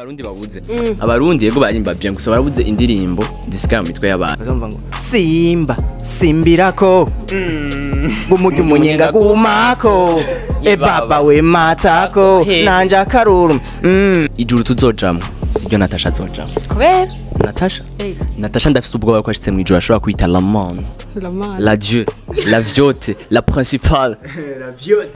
Abarundi babuze. Abarundi yego barimba bien gusa barabuze indirimbo zisigara mu mitwe y'abantu. Bazumva ngo simba simbirako ngumujya umunyenga gumako e baba we matako nanja karuru. Ijuru tuzojamwo siryo Natasha azojamwo. Kubera Natasha? Natasha ndafise ubwoba ko ashitse mu ijuru ashobora kwita la man, la dieu, la viote, la principale. La viote.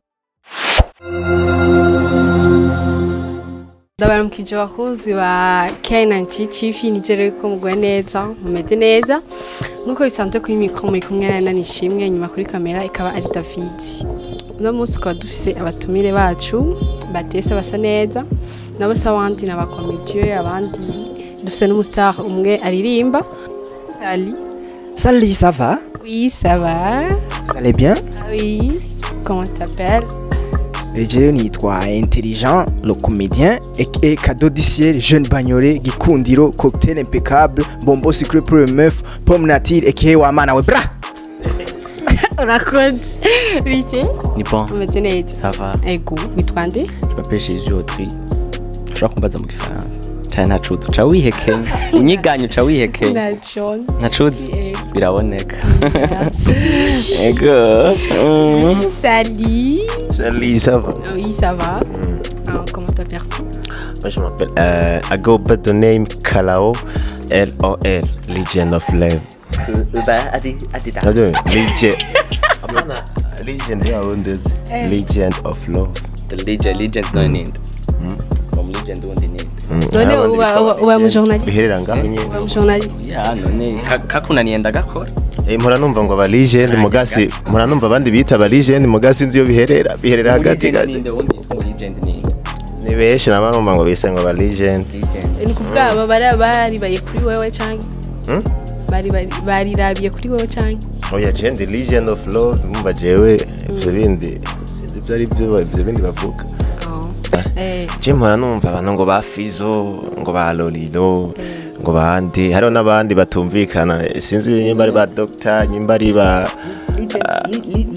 Ndabaramukije abakunzi ba K90 TV, nizere ko mugwe neza, mumeze neza. Nkuko bisanzwe kuri micro muri kumwe na Nishimwe, nyuma kuri kamera ikaba ari David. Uno munsi tukaba dufise abatumire bacu batese basa neza, nabo sawandi n'abakomedieux abandi dufise n'umustar umwe aririmba. Salut. Salut, ça va? Oui, ça va. Vous allez bien? Oui. Comment t'appelles? Je nitwa Intelligent, le comédien, et cadeau du ciel, jeune bagnolé, gikundiro, cocktail impeccable, bonbon sucré pour le meuf, pomme nature, et qui est wamana we bra. Raconte. Vite. Ni bon. Ça va. Ego, witwa nde? Je m'appelle Jésus Audrey. Ushobora kumbaza mu gifaransa. Cyane ntacuzi, uca wihekenya. Unyiganye uca wihekenya. Ntacuzi. Biraboneka. Ego. Salut. Salut, ça va? Oui, ça va. Comment t'appelles-tu? Moi, je m'appelle I go by the name Kalao, L-O-L, Legend of Love. Legend, Legend of Love. The Legend, Legend no need. From Legend wundi need. None uba mu journalist. Biherera ngaho nyene. Uba mu journalist. Ya none kakunaniye ndagakora. Mpora numva ngo aba legend mugasi, mpora numva abandi bita aba legend mugasi nzi yo biherera, biherera hagati gati. Ninde wundi yitwa legend ni? Ni benshi naba numva ngo bise ngo aba legend. Ni kuvuga aba bari baye kuri wewe canke? Bari rabiye kuri wewe canke? Oya je ndi legend of love, mumva jewe ivyo bindi sinzi ivyo ari byo ivyo bindi bavuga. Je mpora numva abantu ngo ba Fizo, ngo ba Lolilo, ngo bandi hariho n'abandi batumvikana sinzi nyimba ari ba doctor nyimba ari ba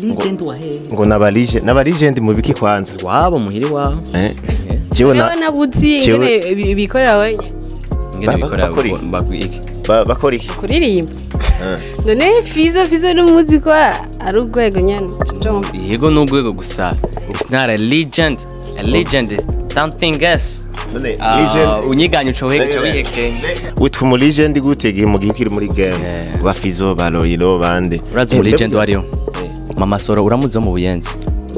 legend wa he ngo naba legend naba legend mu biki kwanza wabo muhiri wabo jewe na nabuzi ingene bikorera wenye ingene bikorera iki bakora iki kuririmba none Fizo n'umuzi ko ari urwego nyane yego n'urwego gusa it's not a legend, a legend is something else. Unyiganye uca wihekenya. Witwa umu legend gute gihe mu gihe ukiri muri game? Ba Fizo ba Lolilo bande. Urazi umu legend wariyo? Mama Soro uramuzi wo mu Buyenzi.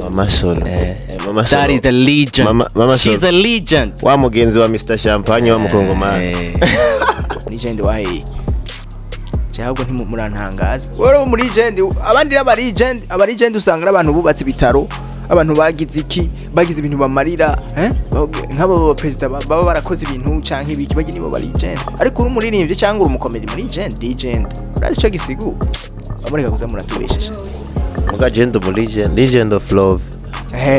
Mama Soro. Mama Soro. That is a legend. Mama Soro. She's a legend. Wa mugenzi wa Mr Champagne wa mukongomani. Legend wa he? Cyahubwo ntimurantangaza. Wewe umu legend, abandi aba legend, aba legend usanga abantu bubatse ibitaro. Abantu bagize iki bagize ibintu bamarira nk'abo ba president baba barakoze ibintu canke ibiki bagiye nibo bari legend, ariko uri umuririmbyi cyangwa uri umukomedi muri legend legend urazi ico gisigu bamureka kuza muratubeshesha muga gender mu legend, legend of love.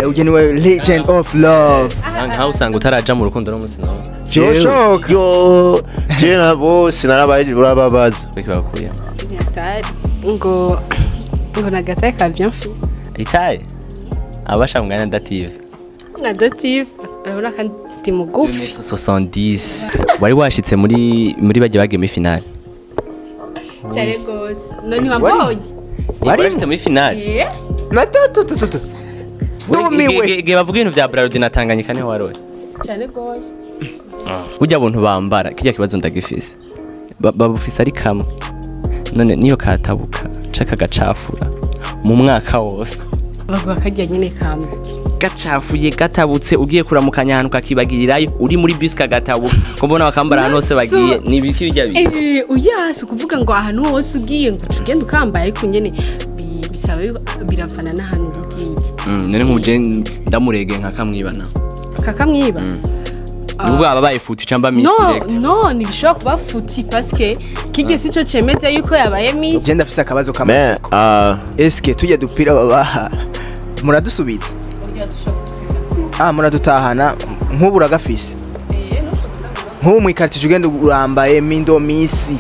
Uje niwe legend of love. Nkaho usanga utaraja mu rukundo no musi nawe byoshoka yo je nabo sinarabaye urababaza bakuye ngo ngo nagataye ka bien fils itaye abasha mungana dative na dative urabona kandi mugufi 70 wari washitse muri bagiye bagiye muri finale cyane gose none wambonye wari washitse muri finale na to dumiwe ge bavuga ibintu vya Brarudi na Tanganyika niho warori cyane gose burya buntu bambara kijya kibazo ndagifise babufise ari kamwe none niyo katabuka caka gacafura mu mwaka wose bavuga kajya nyine kamwe gacafuye gatabutse ugiye kuramukanya ahantu kakibagirirayo uri muri bus kagatabuka ko mbona bakambara ahantu hose bagiye ni ibiki bijya bi oya si ukuvuga ngo ahantu hose ugiye ngo ugende ukambaye ariko nyene bisaba biravana n'ahantu ugiye. None nk'uje ndamurege nka kamwibana kakamwiba nuvuga ababaye futi cyangwa miss direct no ntibishobora kuba futi parce que kijye sico cemeza yuko yabaye miss. Je ndafise akabazo k'amatsiko. Eske tujya dupira babaha muradusubiza? Muradutahana nk'ubu uragafise nk'ubu mu ikartier ugenda urambaye mindo miss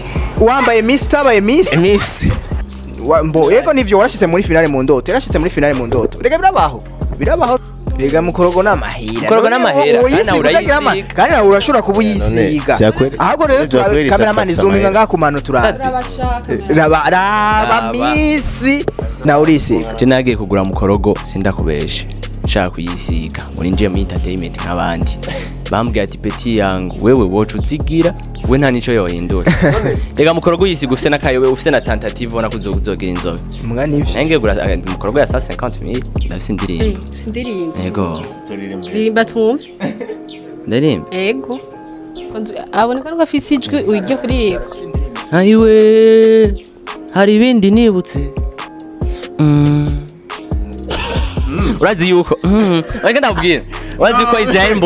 wambaye miss utabaye miss miss mbo yego nivyo warashitse muri finale mu ndoto yarashitse muri finale mu ndoto rega birabaho birabaho. Mbega mukorogo n'amahera. Mukorogo n'amahera, kandi nawe urayisiga. Kandi nawe urashobora kuba uyisiga. Ahubwo rero turabe cameraman zoominga ngaha ku mano turabe. Urabashaka. Raba misi nawe urisiga. Je nagiye kugura mukorogo sindakubeshe. Nshaka kuyisiga ngo ninjiye muri entertainment nk'abandi. Bambwiye ati petit yangu wewe wocu uzigira we nta nico yohindura. Rega mukorogo uyisiga ufise n'akayobe ufise na tentative ubona ko uzogira inzobe. Mbwa nivyo. Nange gura mukorogo ya 150,000 ndafise indirimbo. Sindirimba. Yego. Ririmba twumve. Ndirimba. Yego. Aboneka ko afise ijwi ujye kuririmba. Ayiwe hari ibindi nibutse. Urazi yuko reka ndakubwira. Urazi yuko Israel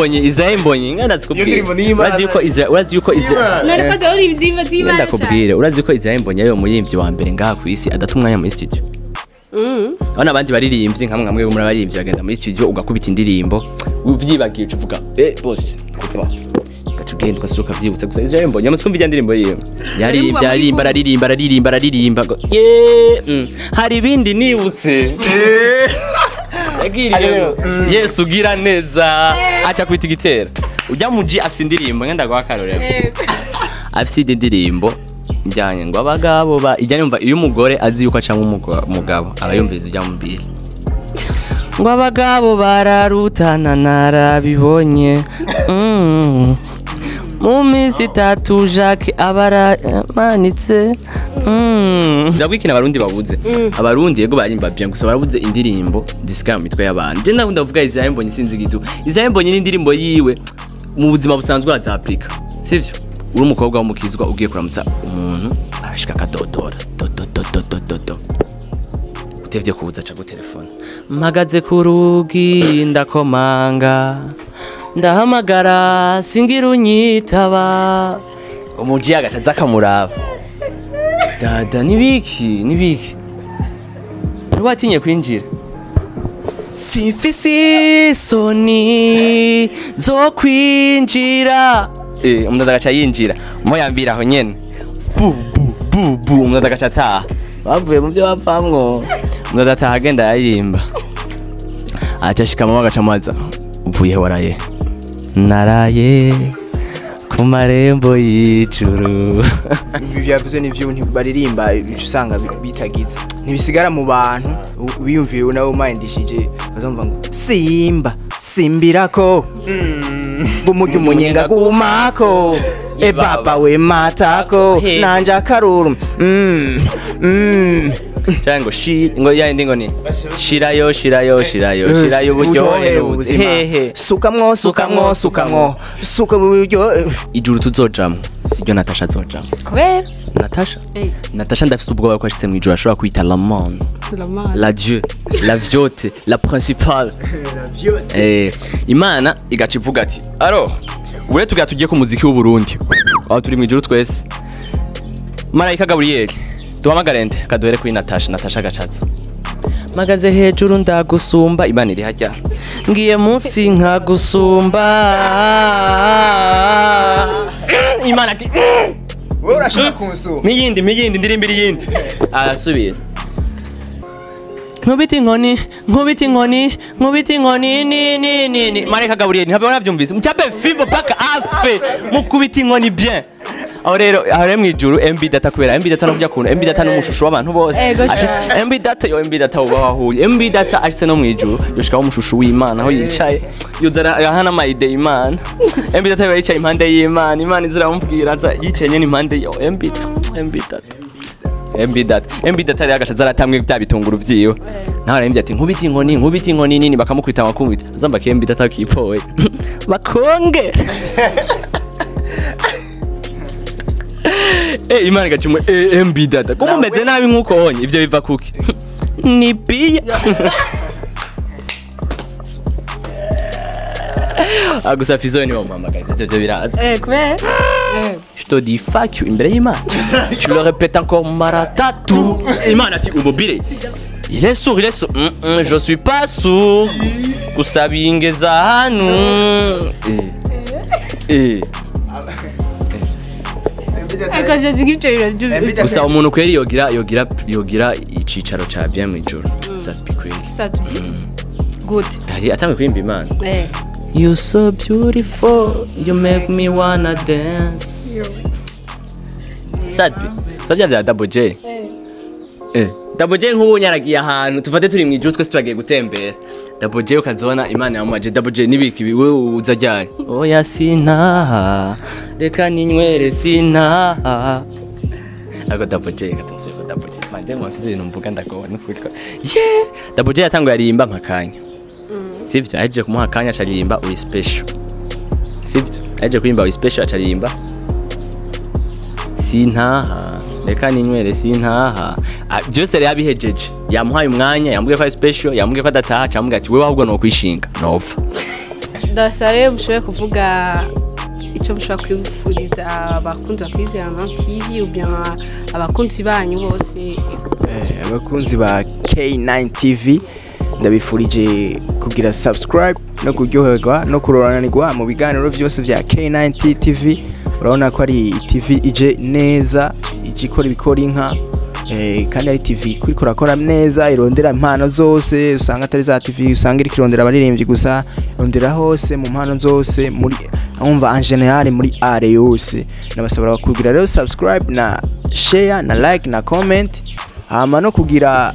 Mbonyi nganda zikubwira. Urazi yuko Israel urazi yuko Israel none ko dore ibindimba z'Imana. Ndakubwira urazi yuko Israel Mbonyi ayo muririmbyi wa mbere ngaha ku isi adata umwanya muri studio. Abana abandi baririmbyi nkamwe nkamwe muri abaririmbyi bagenda muri studio ugakubita indirimbo uvyibagiye uvuga boss kupa gacugenda ugasuka vyibutse gusa Israel Mbonyi amaze kumva indirimbo yiwe yaririmba aririmba aririmba aririmba aririmba hari ibindi nibutse. Yagiriye Yesu ugira neza aca kwita igitera ujya muji afise indirimbo ngenda guha akarorero afise indirimbo njyanye ngo abagabo ba ijya numva iyo umugore azi yuko acamwe umugabo aba yumviriza ujya mubiri ngo abagabo bararutana narabibonye mu minsi itatu Jacques abaramanitse. Ndabwikina abarundi babuze. Abarundi yego barimba bien gusa barabuze indirimbo zisigara mu mitwe y'abantu. Je ndakunda kuvuga Israel Mbonyi sinzi gitu. Israel Mbonyi n'indirimbo yiwe mu buzima busanzwe azaplika. Sivyo? Uri umukobwa w'umukizwa ugiye kuramutsa umuntu arashika akadodora. Do do do do do do. Utevye kubuza aca gutelefona. Mpagaze ku rugi ndakomanga. Ndahamagara singira unyitaba. Umuji agaca aza akamuraba. Dada nibiki nibiki. Ntiwatinye kwinjira. Simfise isoni zo kwinjira. Umuntu agaca yinjira. Mo yambira aho nyene. Bu bu bu bu umuntu agaca ataha. Bavuye mu byo bapfamwo. Umuntu ataha agenda yaririmba. Aca ashika mama agaca amaza. Uvuye waraye. Naraye ku marembo y'ijuru. Ibi byavuze n'ivyo baririmba usanga bitagize ntibisigara mu bantu biyumviye nawe mindishije bazumva ngo simba simbirako ngumurya umunyenga gumako e baba we matako nanja karuru cyangwa shi ngo yindi ngo ni shirayo shirayo shirayo shirayo uburyohe ubuzima hehe sukamwo sukamwo sukamwo suka uburyohe. Ijuru tuzojamwo sibyo Natasha azojamwo kubera Natasha Natasha ndafise ubwoba ko ashitse mu ijuru ashobora kwita la man la dieu la viote la principale la viote. Imana igaca ivuga ati alors we tugira tugiye ku muziki w'u Burundi aho turi mu ijuru twese Marayika Gabriel duhamagare nde kaduhere kuri Natasha. Natasha gacatsa magaze hejuru ndagusumba Imana iri hajya ngiye munsi nkagusumba. Imana ati wewe urashaka kunsumba miyindi miyindi ndirimbira iyindi arasubira nkubita inkoni nkubita inkoni nkubita inkoni ni ni ni ni Marayika Gabriel ntabwo navyumvise mutape fivo paka afe mukubita inkoni bien. Aho rero aho mu ijuru MB data kubera MB data no kujya kuntu MB data n'umushusho w'abantu bose MB data yo MB data uba wahuye MB data ashitse no mu ijuru yoshikaho umushusho w'Imana aho yicaye yuzara yahana mayide Imana MB data yicaye impande y'Imana Imana iziramubwira aza yicaye nyene impande yo MB data MB data MB data rero agaca zaratamwe bya bitunguru vyiwe naho arembye ati nkubita inkoni nini bakamukubita bakumubita azamba MB data kipowe bakonge. Imana gacumwe MB data ko mumeze nabi nkuko onye ivyo biva kuki ni biya. Agusa Fizo ni bamuhamagaye ivyo biraza kubera je te dis fuck you imbere y'Imana je le répète encore maratatu Imana ati umubire il est sourd je suis pas sourd kusabingeza hanu gusa umuntu kweri yogira icicaro ca bien mu ijuru Sat-B kweri. Sat-B. Gute? Hari atanguye kuririmba Imana. You so beautiful, you make me wanna dance. Sat-B. Savya vya Double J. Double J nk'ubu nyaragiye ahantu tufate turi mu ijuru twese turagiye gutembera. Double J ukazona Imana yamubaje Double J nibiki wewe uza ryari? Oya sintaha, reka ninywere sintaha. Ako Double J katumsuye ko Double J. Manje mwafise ibintu mvuga ndagobona nukuri ko. Yeah! Double J yatanguye aririmba mpakanya. Sivyo, ahejeje kumuha akanya acaririmba uri special. Sivyo, ahejeje kuririmba uri special acaririmba sintaha, reka ninywere sintaha. Ah, byose rero abihejeje yamuhaye umwanya, yamubwiye ko ari special, yamubwiye ko adataha, camubwiye ati wewe ahubwo nokwishinga nopfa. Ndabasabe mushoboye kuvuga icyo mushobora kwifuriza abakunzi ba Kwizera TV ou bien abakunzi banyu bose. Abakunzi ba K9 TV, ndabifurije kugira subscribe no kuryoherwa no kuroranirwa mu biganiro byose bya K9 TV. Urabona ko ari TV ije neza, ije ikora ibikora inka, kandi ari TV kuriko rakora neza, irondera impano zose. Usanga atari za TV usanga iriko irondera abaririmbyi gusa, irondera hose mu mpano zose, muri umva en général muri art yose. Nabasabira kugira rero subscribe na share na like na comment, hama no kugira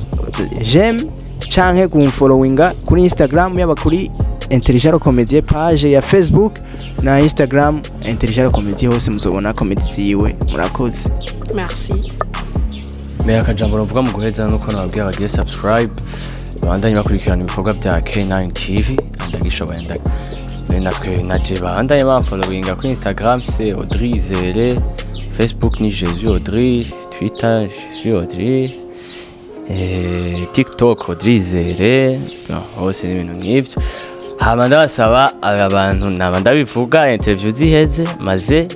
j'aime canke kumfollowinga kuri Instagram, yaba kuri Intelligent Comedy page ya Facebook na Instagram Intelligent Comedy, hose muzobona comedy ziwe. Murakoze. Merci. Meya, akajambo navuga mu guheza nuko nababwiye bagiye subscribe, babandanye bakurikirana ibikorwa bya K9 TV. Ndagishoboye natwe naje bandanye bamfollowinga kuri Instagram, c'est Audrey Zere, Facebook ni Jésus Audrey, Twitter Jésus Audrey, TikTok Audrey Zere, no, hose ni ibintu nk'ivyo. Hama ndabasaba aba bantu naba ndabivuga interview ziheze maze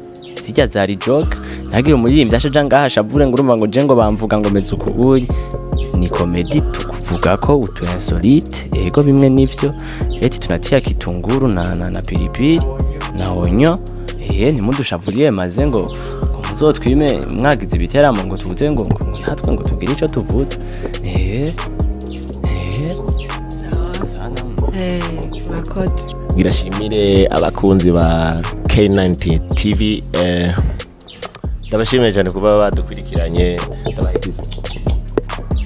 zijya zari joke, ntagire umuririmbyi ashaja ngaha ashavure ngo urumva ngo je ngo bamvuga ngo meze uku uyi. Ni comedy, tukuvuga ko utu insolite, yego bimwe nivyo eti tunatia kitunguru na pilipili na onyo, ntimudushavuriye maze ngo muzotwime mwagize ibiteramo ngo tuze ngo natwe ngo tugire ico tuvuze. Sana. Murakoze. Ngirashimire abakunzi ba K90 TV, ndabashimiye cyane kuba badukurikiranye, ndabahigiza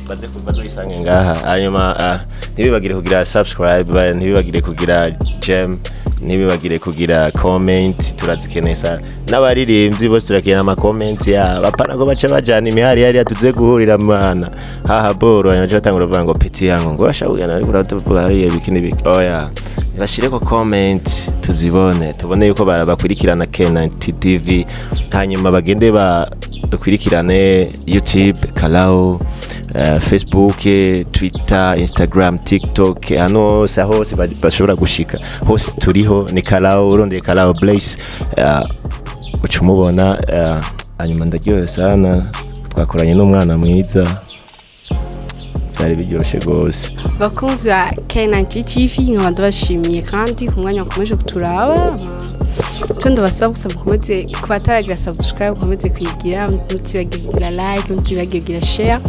baze bazoyisange ngaha. Hanyuma ntibibagire kugira subscribe, ntibibagire kugira j'aime, ntibibagire kugira comment, turazikeneye sana. N'abaririmbyi bose turakeneye ama comment yabo, apana ko bace bajana imihari hariya tuze guhurira mana haha boro, hanyuma bace batangura kuvuga ngo petit yango ngo urashaka kugenda ariko uratuvuga hariya ibiki n'ibiki. Oya, bashireko comment tuzibone, tubone yuko bakurikirana K90 TV. Hanyuma bagende ba dukurikirane YouTube Kalao, Facebook, Twitter, Instagram, TikTok, hano hose, aho hose bashobora gushika hose turiho ni Kalao. Urondeye Kalao Blaze, uca umubona. Hanyuma ndaryohewe sana, twakoranye n'umwana mwiza, byari biryoshye rwose. Bakunzi ba K90 TV, nkaba ndabashimiye kandi ku mwanya wakomeje kuturaba. Icyo ndabasaba gusa, mukomeze kubataragira subscribe, mukomeze kuyigira, mutibagiye kugira like, mutibagiye kugira share,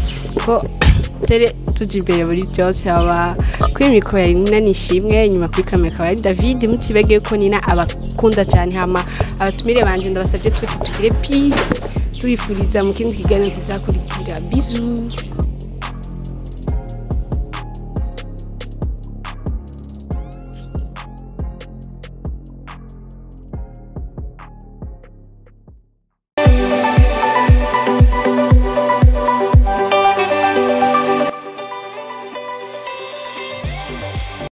ko tere tuja imbere muri byose. Aba kuri mikoro yari Nina Nishimwe, inyuma kuri kamera akaba ari David. Mutibagiye ko Nina abakunda cyane. Hama abatumire banje, ndabasabye twese tugire peace, tubifuriza mu kindi kiganiro kizakurikira. Bisous.